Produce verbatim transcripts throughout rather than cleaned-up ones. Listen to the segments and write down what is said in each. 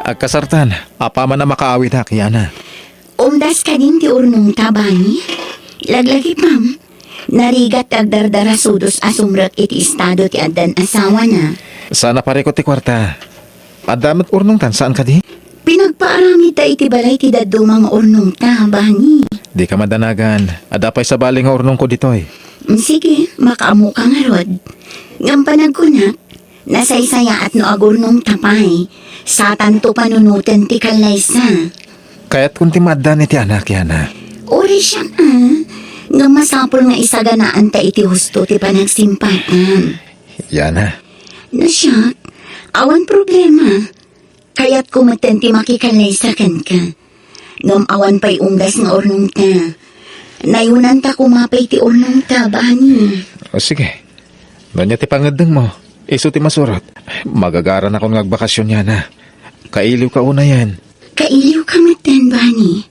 Agkasartan, apaman a makaawidek, Yana. Umdas kadin ti urnongta, Bani? Laglagipem. Narigat ti agdardarasudos a sumrek iti estado ti addan asawana. Saan a parikut ti kuarta. Adda met urnongtan, saan kadi? Pinagpaaramidta iti balay ti dadduma nga urnongta, Bani. Dika madanagan. Adda pay sabali nga urnongko ditoy. Mm, sige, makaammoka ngarud. Ngem panagkunak, nasaysayaat no agurnongta pay. Satanto panunoten ti kallaysa. Kayatkon ti maaddan iti anak, Yana. Uray siak, a. Ngem masapul nga isaganaanta iti husto ti panagsimpaatan. Yana. No siak, awan problema. Kayatko metten ti makikallaysa kenka. Ngem awan pay umdas nga urnongta. Nayonanta koma pay ti urnongta, Bani. O, sige. No ania ti pangeddengmo, isu ti masurot. Magagaranakon nga agbakasyon, Yana. Kailiwka unayen. Kailiwka metten, Bani.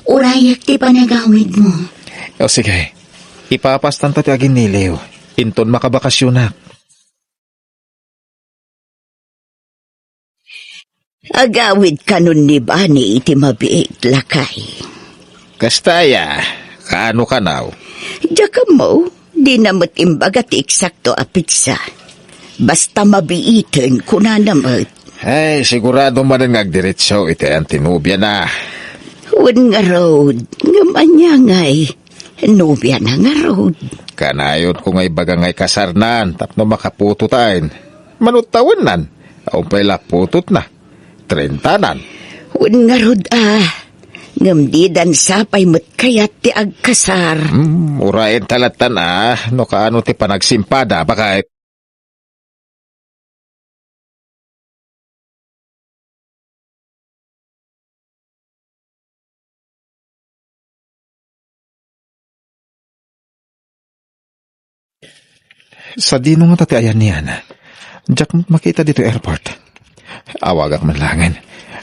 Urayek ti panagawidmo. O, sige. Ipapastanto ti aginniliw. Inton makabakasyonak. Agawid kanon ni Bani iti mabiit, lakay. Kasta aya, kaano kanaw? Diak ammo, dina met imbaga ti eksakto a petsa. Basta mabiiten, kunana met. Ay, sigurado manen nga agdiretso iti ayan ti nobiana. Wen ngarud, ngem ania ngay? Nobiana ngarud. Kanayonko nga ibaga nga ikasarnan tapno makaputotaen. Mano tawennan? Awan pay la putotna. Trentanan. Wen ngarud a. Ngem didan sapay met kayat ti agkasar. Hmm, urayenta lattan a. No kaano ti panagsimpada, baket. Sadino ngata ti ayan ni Yana? Diak met makita ditoy airport. Awagak man laengen.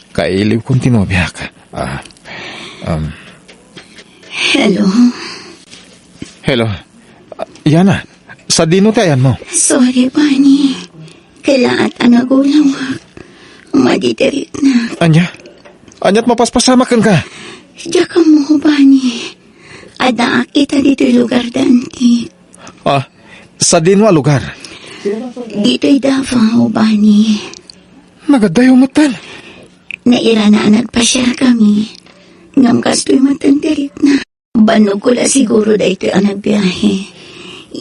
Kailiwkon ti nobiak. Ah, um. Hello? Hello? Yana, sadino ti ayanmo? Sorry, Bani. Kalaat a nagulawak. Madi ti riknak. Ania? Ania't mapaspasamak kenka? Diak ammo, Bani. Addaak ita ditoy lugar da Antique. Ah, sadino a lugar? Ditoy Davao, Bani. Nagadayo metten. Nairana a nagpasiarkami. Ngem kastoy metten ti riknak. Bannogko la siguro daytoy a nagbiahe.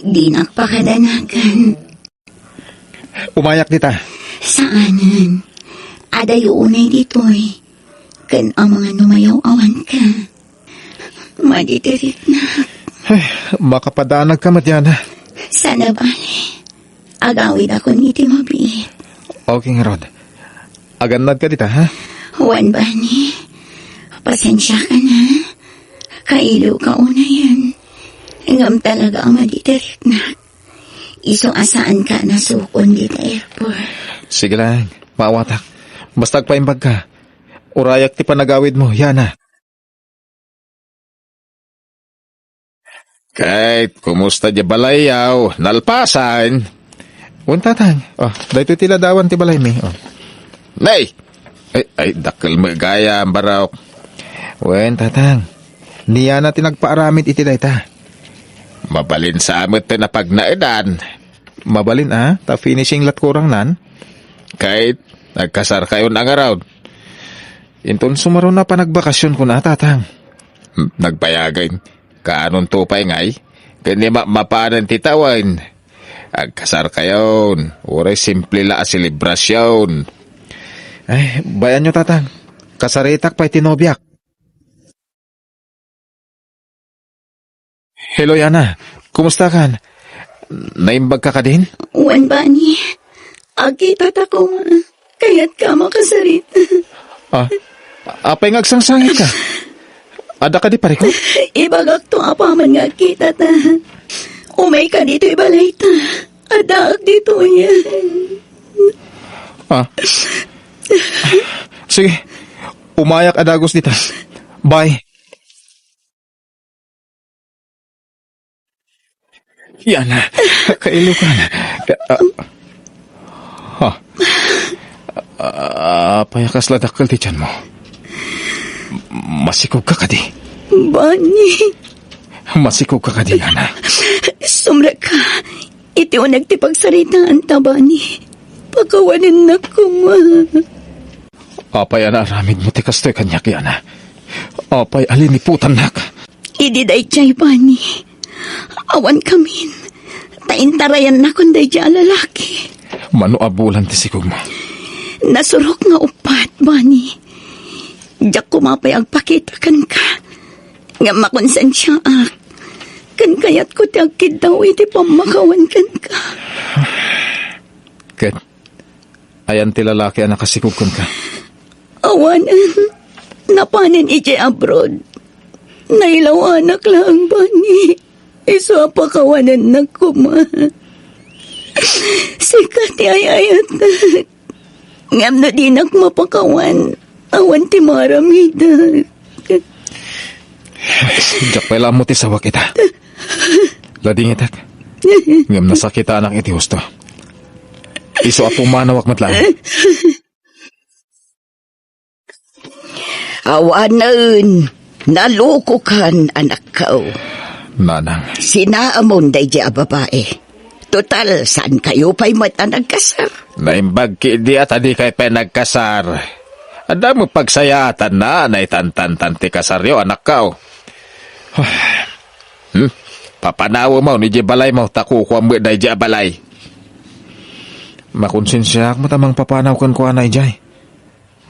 Dinak pakadanagan. Umayak dita. Saanen. Adayo unay ditoy. Ken amangan no mayaw-awanka. Madi ti riknak. Ay, makapadanagka met, Yana. Saan a bale. Agawidakon iti mabiit. Okay ngarud. Agannadka dita, ha? Wen, Bani. Pasensiakan, ha? Kailiwka unayen. Ngem talaga a madi ti riknak. Isu a saanka a nasukon dita airport. Sige lang, maawatak. Basta agpaimbagka. Urayak ti panagawidmo, Yana. Kate, kumusta diay balayyo? Nalpasan? Wen, Tatang. Oh, daytoy ti ladawan ti balaymi. Oh. Nay! Ay, ay, dakkel met gayam, barok. Wen, Tatang. Ni Yana ti nagpaaramid iti dayta. Mabalin sa met ti napagnaedan. Mabalin a, ta finishing lat kurangnan. Kate, nagkasarkayon a ngarud. Inton sumaruno a panagbakasion kuna, Tatang. Hmm, nagbayagen. Kaanonto pay ngay? Ken ni ma-, mapanen ti tawen. Agkasarkayon. Uray simple la a selebrasion. Ay, bay-anyo, Tatang. Kasaritak pay ti nobiak. Hello, Yana. Kumustakan? Naimbagka kadin? Wen, Bani. Agkitata koma. Kayatka a makasarit. Ah, apay nga agsangsangitka? Adda kadi parikut? Ibagakto apaman nga agkitata. Umayka ditoy balayta. Addaak ditoy. Ah. Sige. Umayak a dagus dita. Bye. Yana, kailiwkan. Ah. Ha? Ah, apay a kasla dakkel ti tianmo? Masikogka kadi? Bani. Masikogka kadi, Ana? Sumrekka. Iti uneg ti pagsaritaanta, Bani. Pakawanennak koma. Apay a naaramidmo ti kastoy kaniak, Yana? Apay a liniputannak? Idi daydiay, Bani, awan kamin, ta intarayannakon daydiay a lalaki. Mano a bulan ti sikogmo? Nasurok nga uppat, Bani. Diak koma pay agpakita kenka. Ngem makonsensiaak. Ken kayatko ti agkiddaw iti pammakawan kenka. Ket ayan ti lalaki a nakasikog kenka? Awanen, napanen idiay abroad. Nailaw anak laeng, Bani. Isu a pakawanennak koma. Sika ti ay-ayatek. Ngem no dinak mapakawan, awan ti maaramidak. Diak pay la ammo ti sawak ita. Ladingitek. Ngem nasakitanak iti husto. Isu a pumanawak met laeng. Awanen, nalukokan, anakko. Nanang. Sinaamon daydiay a babai. Total, saankayo pay met a nagkasar? Naimbag ketdi a ta dikay pay nagkasar. Adda met pagsayaatanna a naitantantan ti kasaryo, anakko. Hmm? Papanawemon idiay balaymo ta kukuam met daydiay a balay. Makonsensiaak met a mangpapanaw kenkuana idiay.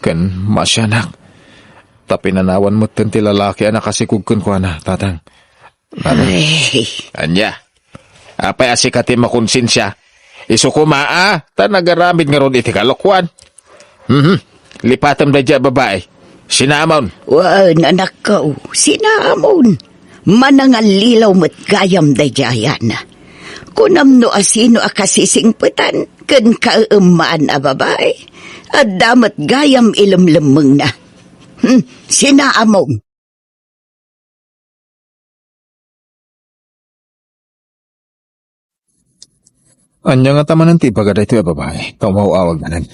Ken maasianak, ta pinanawan metten ti lalaki a nakasikog kenkuana, Tatang. Nanang. Ay. Ania? Apay a sika ti makonsensia? Isu koma a, ta nagaramid ngarud iti kalokuan. Mhm. Lipatem daydiay a babai. Sinaamon. Wen, anakko, sinaamon. Manangallilaw met gayam daydiay a yana. Kunam no asino a kasisingpetan ken kaeemmaan a babai. Adda met gayam ilemlemmengna. Hmm, sinaamon. Ania ngata manen ti ibaga daytoy a babai? Ta umaw-awag manen.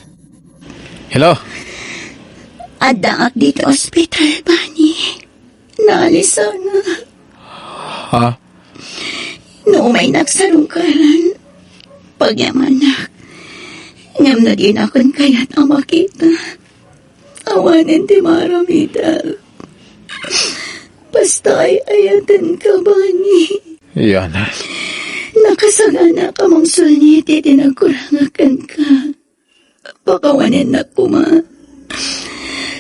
Hello? Addaak ditoy ospital, Bani. Naalisanak. Ha? No umaynak sarungkaran, pagyamanak. Ngem no dinakon kayat a makita, awanen ti maaramidak. Basta ay-ayatenka, Bani. Yana. Nakasaganaak a mangsulni iti nagkurangak kenka. Pakawanennak koma.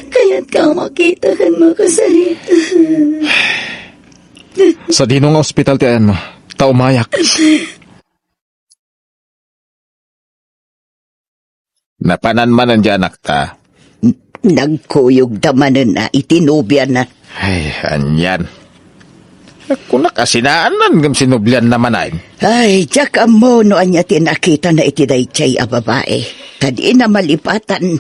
Kayatka a makita ken makasarita. Sadino nga ospital ti ayanmo? Ta umayak. Napanan manen diay anakta? N-, nagkuyogda manen a iti nobiana. Ay, anian. Kunak a sinaanan ngem sinoblianna manen. Ay, diak ammo no ania ti nakitana iti daydiay a babai. Ta dina malipatan.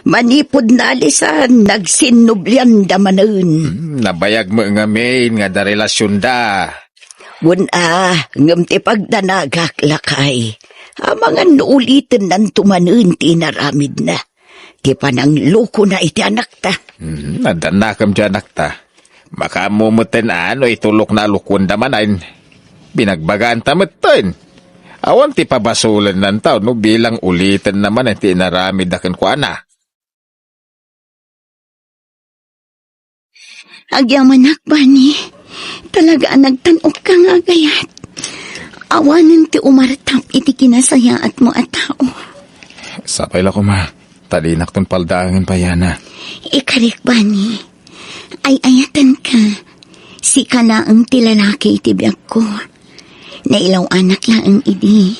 Manipud naalisan, nagsinnoblianda manen. Hmm, nabayag met ngamin nga adda relasionda. Wen a, ngem ti pagdanagak, lakay, amangan no ulitennanto manen ti inaramidna. Ti pananglukona iti anakta. Hmm, addannakem diay anakta. Makaammo metten a no itulokna a lukuenda manen. Binagbagaanta metten. Awan ti pabasolennanta no bilang ulitenna manen ti inaramidda kenkuana. Agyamanak, Bani. Talaga a nagtan-okka nga agayat. Awanen ti umartap iti kinasayaatmo a tao. Sapay la koma, ta dinakton paldaangen pay yana. Ikarik, Bani. Ay-ayatenka. Sika laeng ti lalaki iti biagko. Nailaw-anak laeng idi.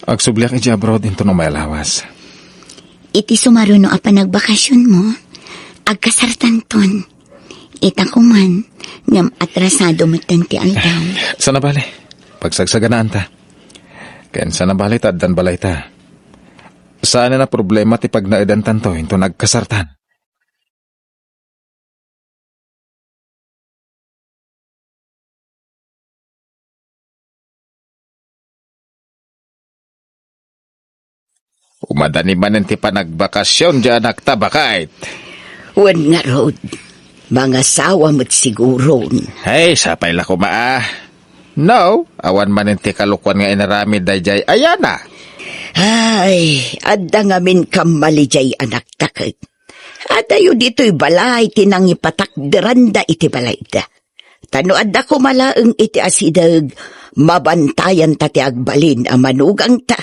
Agsubliak iti abroad inton umay a lawas. Iti sumaruno a panagbakasionmo, agkasartanton. Ita koman, ngem atrasado metten ti aldaw. Saan a bale, pagsagsaganaanta. Ken saan a bale ta addan balayta. Saanen a problema ti pagnaedantanto inton agkasartan. Umadani manen ti panagbakasyon diay anakta, baket. Wen ngarud, mangasawa met siguron. Ay, sapay la koma a. No, awan manen ti kalokuan nga inaramid daydiay ayana. Ay, adda ngamin kammali diay anakta ket. Adayo ditoy balay ti nangipatakderanda iti balayda. Ta no adda koma laeng iti asideg, mabantayanta ti agbalin a manugangta.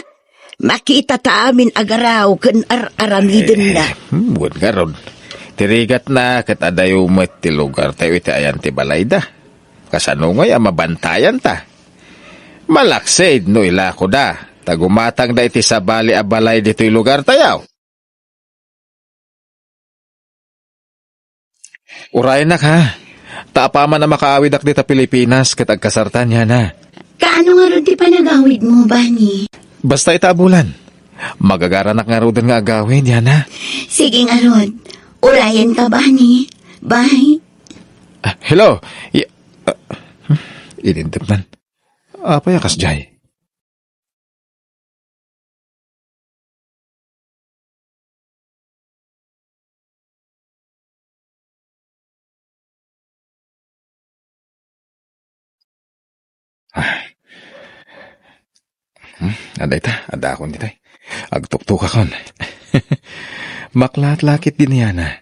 Makitata amin a garaw ken ar-aramidenna. Eh, hmm, wen ngarud. Ti rigatna ket adayo met ti lugartayo iti ayan ti balayda. Kasano ngay a mabantayanta? Malaksid no ilakoda, ta gumatangda iti sabali a balay ditoy lugartayo. Urayennak, ha? Ta apaman a makaawidak dita Pilipinas ket agkasartan, Yana. Kaano ngarud ti panagawidmo, Bani? Basta ita a bulan. Magagaranak ngaruden nga agawid, Yana. Sige ngarud. Urayenka, Bani. Bye. Ah, hello. Y-, ah, hmm, inintepnan. Apay a kasdiay? Ah. Hmm, adda ita, adda akon ditoy. Agtuktukakon. Maklatlakit din yana.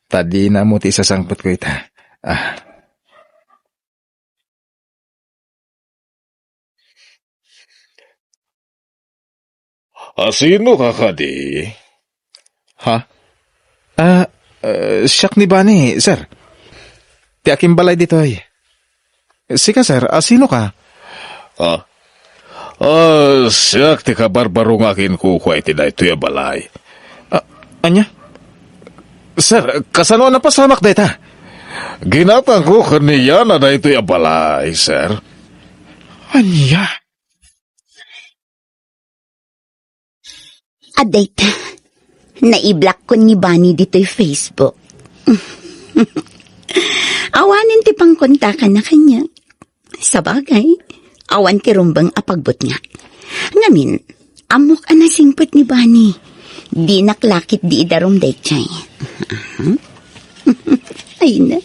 Ta dina mo ti isasangpetko ita. Ah. A, sinoka kadi? Ha? Ah, eh, siak ni Bani, sir. Ti akimbalay ditoy. Sika, sir, a, sinoka? Ah, ah, siak ti kabarbaro nga akinkukua iti daytoy a balay. Ah, ania? Sir, kasano a napasamak dayta? Ginatangko ken ni Yana daytoy a balay, sir. Ania? Adda ita, naiblock ko ni Bani ditoy Facebook. Awanen ti pangkontakanna kaniak. Sabagay, awan ti rumbeng a pagbutnga. Ngamin, ammok a nasingpet ni Bani. Dinak lakit di idarum daytoy. Ay na,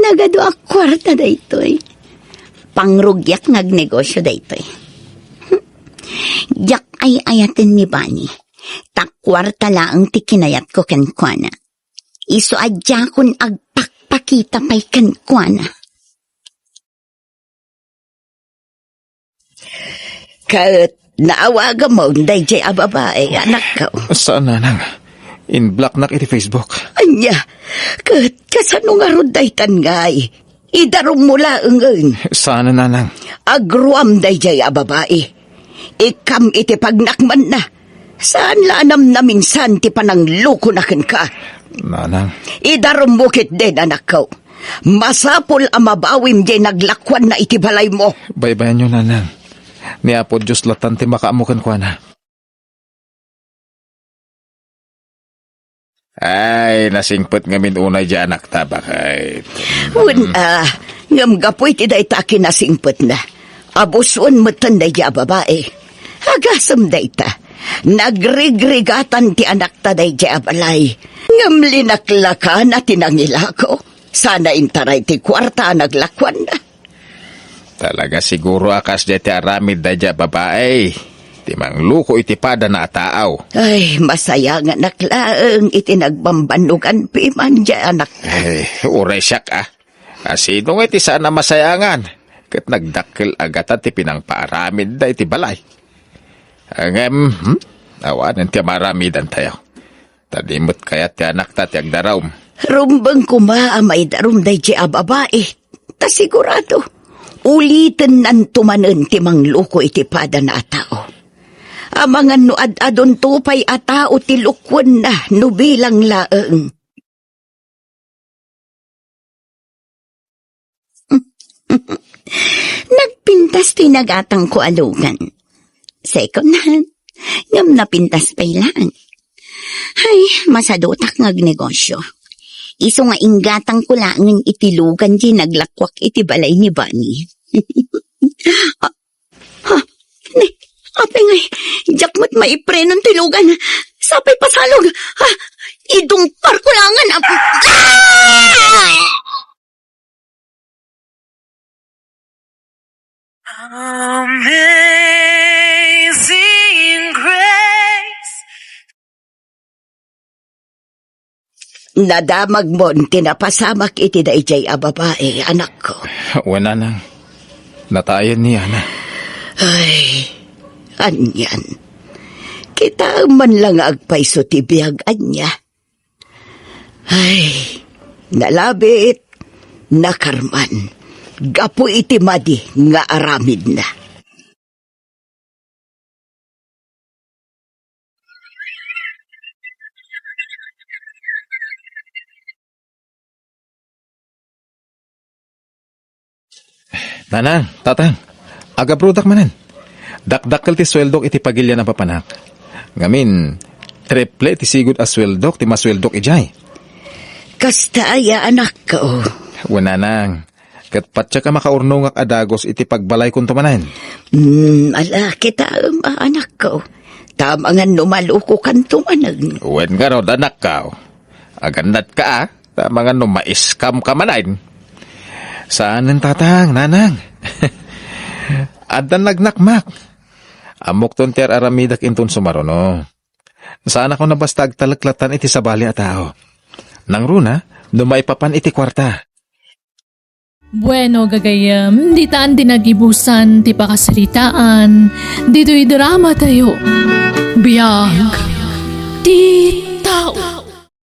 nagadu a kuarta daytoy. Pangrugiak nga agnegosio daytoy. Diak ay-ayaten ni Bani. Ta kuarta laeng ti kinayatko kenkuana. Isu a diakon agpakpakita pay kenkuana. Ket naawagamon daydiay a babai, anakko. Saan, nanang. Inblocknak iti Facebook. Ania? Ket kasano ngarud daytan ngay? Idarummo laengen. Saan, nanang. Agruam daydiay a babai. Ikkam iti pagnakmanna. Saan la a namnaminsan ti pananglukona kenka. Nanang. Idarummo ketdin, anakko. Masapul a mabawim diay naglakuanna iti balaymo. Baybayanyo, nanang. Ni Apo Dios latan ti makaammo kenkuana. Ay, nasingpet ngamin unay diay anakta, baket. Wen, a, ngem gapu iti dayta a kinasingpetna, abusuen metten daydiay a babai. Agasem dayta, nagrigrigatan ti anakta daydiay a balay. Ngem linaklakana ti nangilako. Sana intaray ti kuarta a naglakuanna. Talaga siguro a kasdiay ti aramid daydiay a babai ti mangluko iti padana a tao. Ay, masayanganak laeng iti nagbambannogan piman diay anak. Ay, uray siak, a. A, sino nga iti saan a masayangan? Ket nagdakkel a gata ti pinangpaaramidda iti balay. Ngem, hmm? Awanen ti maaramidantayo. Ta di met kayat ti anakta ti agdarum. Rumbeng koma a maidarum daydiay a babai. Ta sigurado, ulitennanto manen ti mangluko iti padana a tao. Amangan no ad-adunto pay a tao ti lukuenna no bilang laeng. Nagpintas ti nagatangko a lugan. Second hand. Ngem napintas pay laeng. Ay, masadutak nga agnegosyo. Isu nga inggatangko laengen iti lugan diay naglakuak iti balay ni Bani. Ah, ha? Ne, Apay ngay, diak met maiprenon ti lugan. Sapay pasalog. Ah, idungparko laengen. Ah! Amazing Grace. Nadamagmon ti napasamak iti daydiay a babai, anakko. Wen, nanang. Nataayan ni Ana. Ay, anian. Kitaem man la nga agpayso ti biag, ania. Ay, nalabit, nakarman, gapu iti madi nga aramidna. Nanang, tatang, agabrodak manen. Dakdakkel ti sueldok iti pagilian a papanak. Ngamin, triple ti sigud a sueldok ti masueldok idiay. Kasta aya, anakko? Wen, nanang. Ket patiek a makaurnongak a dagus iti pagbalaykonto manen. Hmm, ala, kitaem a, anakko. Ta amangan no malukokanto manen. Wen ngarud, anakko. Agannatka a, ta amangan no ma-scam ka manen. Saanen, tatang, nanang. Addan nagnakmak. Ammokton ti ar-aramidak inton sumaruno. Saanak a basta agtalek latta iti sabali a tao. Nangruna, no maipapan iti kuarta. Bueno, gagayyem, ditan ti nagibusan ti pakasaritaan ditoy dramatayo. Biag ti tao.